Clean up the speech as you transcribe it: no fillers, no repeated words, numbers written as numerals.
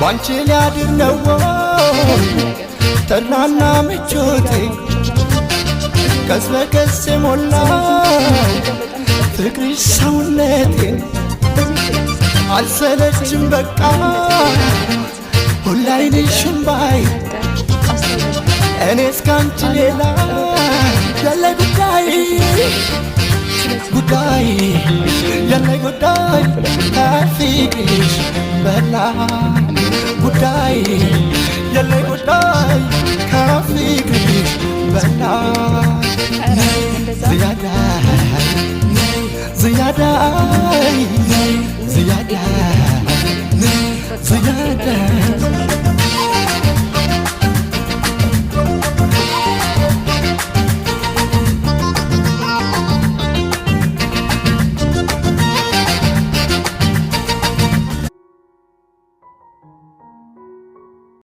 ባንቺ ሊያድር ነው ተድላና ምቾቴ፣ ቀስ በቀስ የሞላ ፍቅርሽ ሰውነቴን። አልሰለችም በቃ ሁላይንሽም ባይ፣ እኔ እስካንቺ ሌላ ያለ ጉዳይ፣ ጉዳይ ያለ ጉዳይ ከፍቅርሽ በላይ፣ ጉዳይ ያለ ጉዳይ ከፍቅርሽ በላይ። ዝያዳ ዝያዳ ዝያዳ።